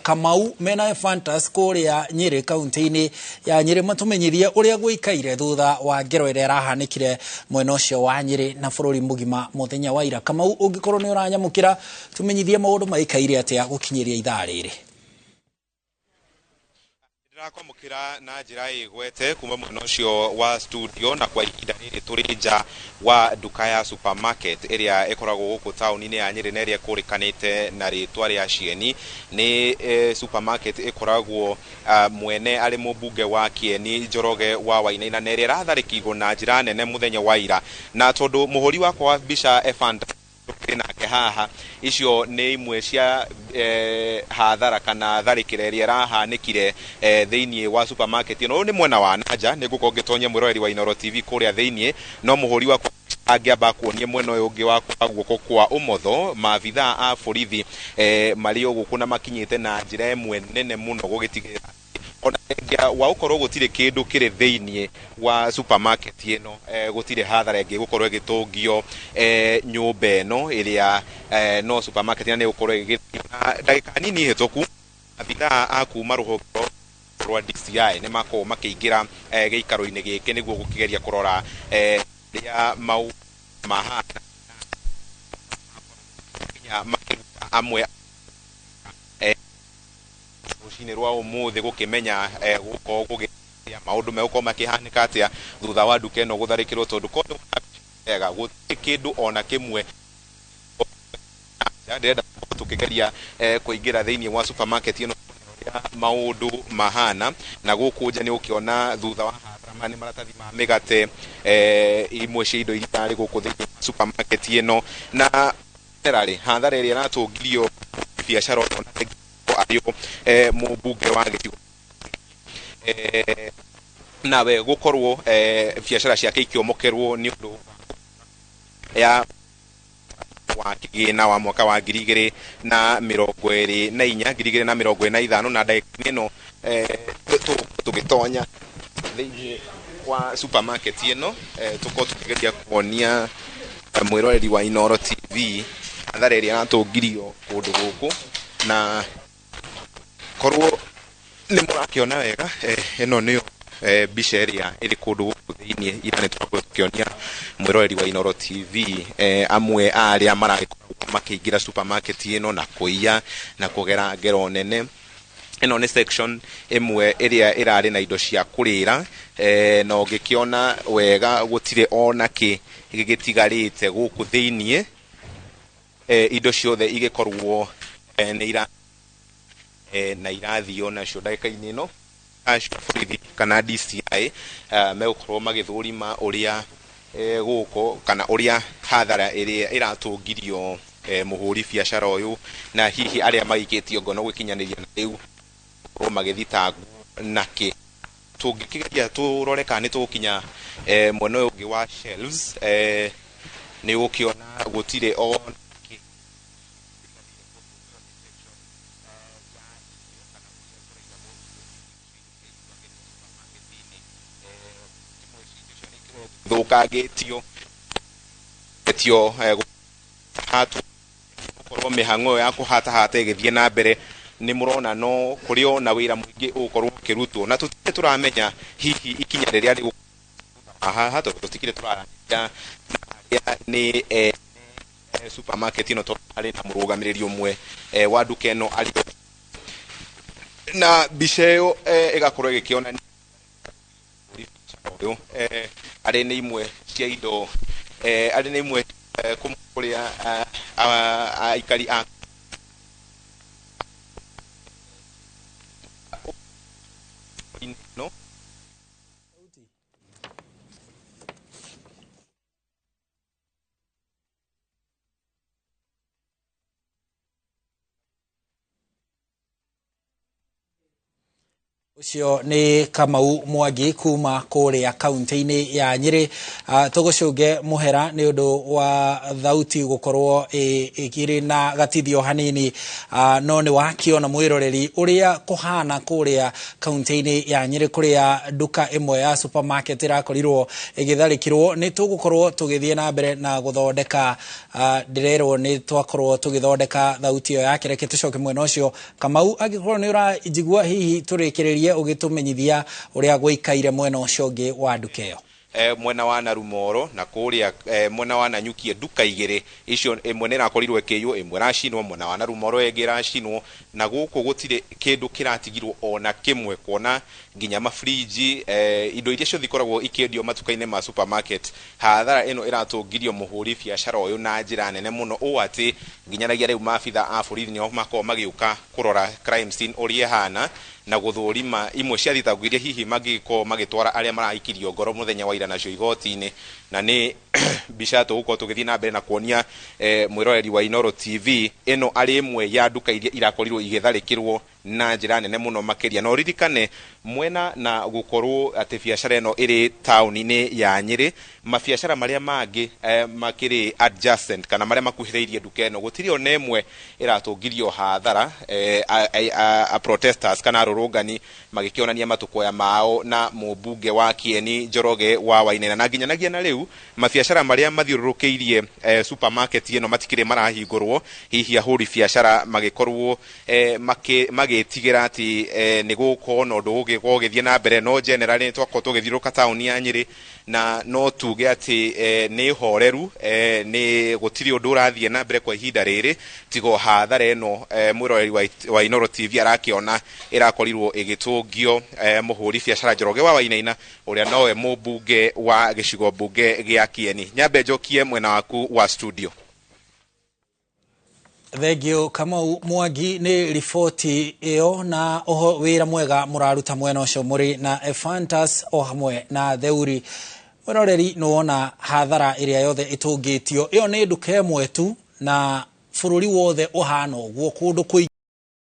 Kamau mena Ephantus kũrĩa Nyĩrĩ kaunti-inĩ ya Nyĩrĩ matũmenyithie ũrĩa gũikaire thutha wa ngero ĩrĩa ĩrahanĩkire mwena ũcio wa Nyĩrĩ na bũrũri mũgima mũthenya wa ira. Kamau, ũngĩkorwo nĩ ũranyamũkĩra, tũmenyithie maũndũ maikaire atĩa gũkinyĩria ithaa rĩrĩ. Ndĩrakwamũkĩra na njĩra ĩgwete kuma mwena ũcio wa studio, na kwa ihinda rĩrĩ tũrĩ nja wa nduka ya supermarket ĩrĩa ĩkoragwo gũkũ taũni-inĩ ya Nyĩrĩ na ĩrĩa ĩkũrĩkanĩte na rĩtwa rĩa Cieni. Nĩ supermarket ĩkoragwo mwene arĩ mũmbunge wa Kĩeni Njoroge wa Wainaina, na ĩrĩa ĩratharĩkĩirwo na njĩra nene mũthenya wa ira. Na tondũ mũhũri wakwa wa mbica Efanta tũkĩrĩ nake haha, icio nĩ imwe cia hathara kana tharĩkĩra ĩrĩa ĩrahanĩkire thĩinĩ wa supermarket ĩno. Ũyũ nĩ mwena wa nanja, nĩ ngũkorwo ngĩtonya mwĩroreri wa Inooro TV kũrĩa thĩinĩ, no mũhũri wakwa angĩamba kuonie mwena ũyũ ũngĩ wa guoko kwa ũmotho, maabithaa a borithi marĩ o gũkũ na makinyĩte na njĩra ĩmwe nene mũno gũgĩtigĩrĩra ona thengia wa gũkorwo gũtirĩ kĩndũ kĩrĩ thĩinĩ wa supermarket ĩno, gũtirĩ hathara ĩngĩ gũkorwo ĩgĩtũngio nyũmba ĩno ĩrĩa no supermarket na nĩ gũkorwo ĩgĩgĩthio. Na ndagĩka nini hĩtũku abithaa a kuma rũhonge rwa DCI nĩ makorwo makĩingĩra gĩikaro-inĩ gĩkĩ nĩguo gũkĩgeria kũrora rĩa maũndũ mahana nginya makĩruta amwe rũcinĩ rwa ũmũthĩ gũkĩmenya gũkorwo gũgĩtia maũndũ megũkorwo makĩhanĩka atĩa thutha wa nduka ĩno gũtharĩkĩrwo, tondũ korwo wega gũtirĩ kĩndũ ona kĩmwe. Ndĩrenda tũkĩgeria kũingĩra thĩinĩ wa supermarket ĩno ũrĩa maũndũ mahana, na gũkũ nja nĩ ũkĩona thutha wa hathara nĩ maratathi ma mĩgate, imwe cia indo iria irarĩ gũkũ thĩinĩ wa supermarket ĩno, na rĩ hathara ĩrĩa ĩratũngirio biacara ona arĩ mũmbunge wa gĩcigo nawe gũkorwo biacara ciake ikĩomokerwo nĩ ũndũ ya wa kĩgĩna wa mwaka wa 2024 2025. Na ndagĩka ĩno tũgĩtonya thĩinĩ wa supermarket ĩno, tũkorwo tũkĩgeria kuonia mwĩroreri wa Inooro TV hathara ĩrĩa ĩratũngirio kũndũ gũkũ, na korwo nĩ mũrakĩona wega, ĩno nĩyo mbica ĩrĩa ĩrĩ kũndũ gũkũ thĩinĩ. Ira nĩ tũrakorwo tũkĩonia mwĩroreri wa Inooro TV amwe a arĩa maragĩkoragwo makĩingĩra supermarket ĩno na kũiya na kũgera ngero nene. Ĩno nĩ section ĩmwe ĩrĩa ĩrarĩ na indo cia kũrĩra, na ũngĩkĩona wega gũtirĩ ona kĩ gĩgĩtigarĩte gũkũ thĩinĩ, indo ciothe igĩkorwo nĩ ira na irathio nacio. Ndagĩka-inĩ ĩno acio borithi kana DCI megũkorwo magĩthũrima ũrĩa gũkũ kana ũrĩa hathara ĩrĩa ĩratũngirio mũhũri biacara ũyũ, na hihi arĩa maikĩtio ngono gũkinyanĩria na rĩu gũkorwo magĩthitangwo nakĩ. Tũngĩkĩgeria tũrore kana nĩ tũgũkinya mwena ũyũ ũngĩ wa shelves, nĩ ũgũkĩona gũtirĩ o thũkangĩtio etio hatwo gũkorwo mĩhang'o ĩyo ya kũhatahata ĩgĩthiĩ na mbere. Nĩ mũrona no kũrĩ o na wĩra mũingĩ ũgũkorwo ũkĩrutwo, na tũtirĩ tũramenya hihi ikinya rĩrĩa rĩ haha, tondũ tũtikĩrĩ tũraranĩria na arĩa nĩ supermarket ĩno, tondũ harĩ na mũrũgamĩrĩri ũmwe wa nduka ĩno arĩ na mbica ĩyo ĩgakorwo ĩgĩkĩonania ũyũ arĩ nĩ imwe cia indo, arĩ nĩ imwe kũrĩa aikari a no. Ũcio nĩ Kamau Mwangi kuma kũrĩa kaunti-inĩ ya Nyĩrĩ. Tũgũcũnge mũhera nĩ ũndũ wa thauti gũkorwo ĩkĩrĩ na gatithio hanini, no nĩ wakĩona mwĩroreri ũrĩa kũhana kũrĩa kaunti-inĩ ya Nyĩrĩ kũrĩa nduka ĩmwe ya supermarket ĩrakorirwo ĩgĩtharĩkĩrwo. Nĩ tũgũkorwo tũgĩthiĩ na mbere na gũthondeka, ndĩrerwo nĩ twakorwo tũgĩthondeka thauti ĩyo yake. Reke tũcoke mwena ũcio. Kamau, angĩkorwo nĩ ũranjigua, hihi tũrĩkĩrĩrie ũgĩtũmenyithia ũrĩa gũikaire mwena ũcio ũngĩ wa nduka ĩyo. Mwena wa Narumoro na kũrĩa mwena wa Nanyukie, nduka igĩrĩ icio, ĩmwe nĩ ĩrakorirwo ĩkĩiywo, ĩmwe ĩracinwo mwena wa Narumoro, ĩngĩ ĩracinwo, na gũkũ gũtirĩ kĩndũ kĩratigirwo ona kĩmwe, kuona nginya mafriji, indo iria ciothe ikoragwo ikĩendio matuka-inĩ ma supermarket. Hathara ĩno ĩratũngirio mũhũri biacara ũyũ na njĩra nene mũno, ũũ atĩ nginyanagia rĩu maabitha a borithi nĩo makoragwo magĩũka kũrora crime scene ũrĩa ĩhana na gũthũrima imwe cia thitango iria hihi mangĩgĩkorwo magĩtwara arĩa maraikirio ngoro mũthenya wa ira nacio igoti-inĩ. Na nĩ mbica tũgũkorwo tũgĩthiĩ na mbere na kuonia mwĩroreri wa Inooro TV ĩno arĩ ĩmwe ya nduka iria irakorirwo igĩtharĩkĩrwo na njĩra nene mũno makĩria. Na ũririkane, mwena na gũkorwo atĩ biacara ĩno ĩrĩ taũni-inĩ ya Nyĩrĩ, mabiacara marĩa mangĩ makĩrĩ adjacent kana marĩa makuhĩrĩirie nduka ĩno, gũtirĩ ona ĩmwe ĩratũngirio hathara. A protesters kana arũrũngani magĩkĩonania matũkũya mao na mũmbunge wa Kieni Njoroge wa Wainaina, na nginyanagia na rĩu mabiacara marĩa mathiũrũrũkĩirie supermarket ĩno matikĩrĩ marahingũrwo, hihi ahũri biacara magĩkorwo magĩtigĩra atĩ nĩ gũgũkorwo na ũndũ ũgũgĩkorwo ũgĩthiĩ na mbere. No generally nĩ twakorwo tũgĩthiũrũrũka taũni ya Nyĩrĩ na no tuge atĩ nĩ horeru, nĩ gũtirĩ ũndũ ũrathiĩ na mbere kwa ihinda rĩrĩ tigo hathara ĩno mwĩroreri wa Inooro TV arakĩona ĩrakorirwo ĩgĩtũngio mũhũri biacara Njoroge wa Wainaina, ũrĩa nowe mũmbunge wa gĩcigo mbunge gĩa Kieni. Nyambe njokie mwena waku wa studio. Thank Kamau Mwangi nĩ riboti ĩyo na oho wĩra mwega mũraruta mwena ũcio mũrĩ na Ephantus o hamwe na Theuri. Mwĩroreri, nĩ wona hathara ĩrĩa yothe ĩtũngĩtio. Ĩyo nĩ nduka ĩmwe tu na bũrũri wothe ũhana ũguo kũndũ kũingĩ.